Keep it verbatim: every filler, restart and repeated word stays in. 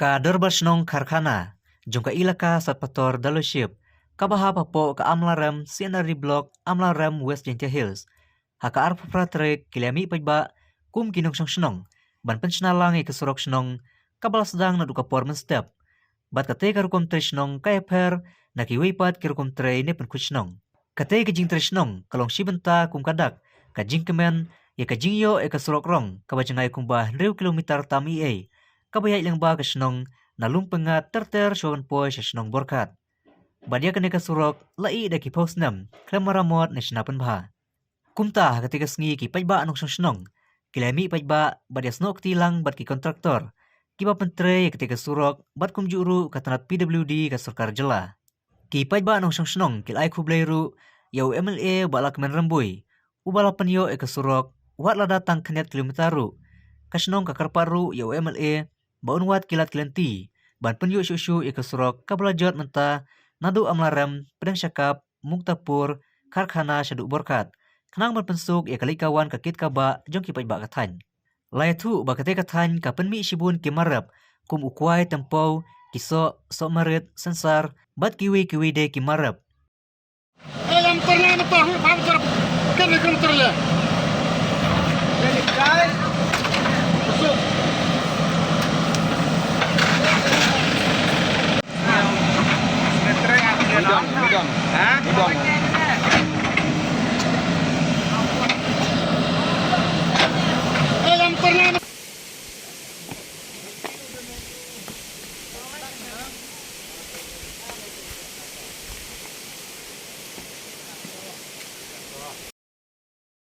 Ka Dorbar Shnong Karkhana jong ka Elaka Satpator Daloship, kaba hap hapoh ka Amlarem C and RD Block, Amlarem, West Jaintia Hills, ha ka arphew phra tarik ki la mih paidbah kum ki nongshong shnong ban pynshna lang ïa ka surok shnong kaba la sdang naduh ka por mynstep. Bad kata ka rukom trei shnong ka ïapher na kiwei pat ki rukom trei ne pynkhuid shnong. Kata ka jingtrei shnong ka long shi bynta kum ka dak ka jingkmen ïa ka jingïoh ïa ka surok rong kaba jngai kumba hynriew kilometer tam eiei, kaba ïaid lyngba ka shnong na Lum Pyngngad ter ter shuwa ban poi sha shnong Borkat. Bad ïa kane ka surok la ïeh da ki phew snem khlem maramot ne shna pynbha. Kumta ha kata ka sngi ki paidbah nongshong shnong ki la mih paidbah bad ïasnoh kti lang bad ki kontraktor kiba pyntrei ïa kata ka surok bad kumjuh ruh ka tnat P W D ka sorkar jylla. Ki paidbah nongshong shnong ki la ai khublei ruh ïa u M L A Bah Lahkmen Rymbui, uba la pynïoh ïa ka surok wat lada tang khyndiat kilometer ruh. Ka shnong ka kyrpad ruh ïa u M L A ba un wad ki lad ki lynti ban pynïoh shuh shuh ïa ka surok kaba la jot mynta naduh Amlarem pdeng sha kap Muktapur, Karkhana shaduh Borkat, khnang ban pynsuk ïa ka leit ka wan ka kit ka bah jong ki paidbah ka thaiñ. La ïathuh ba kata ka thaiñ ka pynmih shibun ki mar rep kum u kwai, tempo, ki soh, soh marit, sensar bad kiwei kiwei de ki mar rep.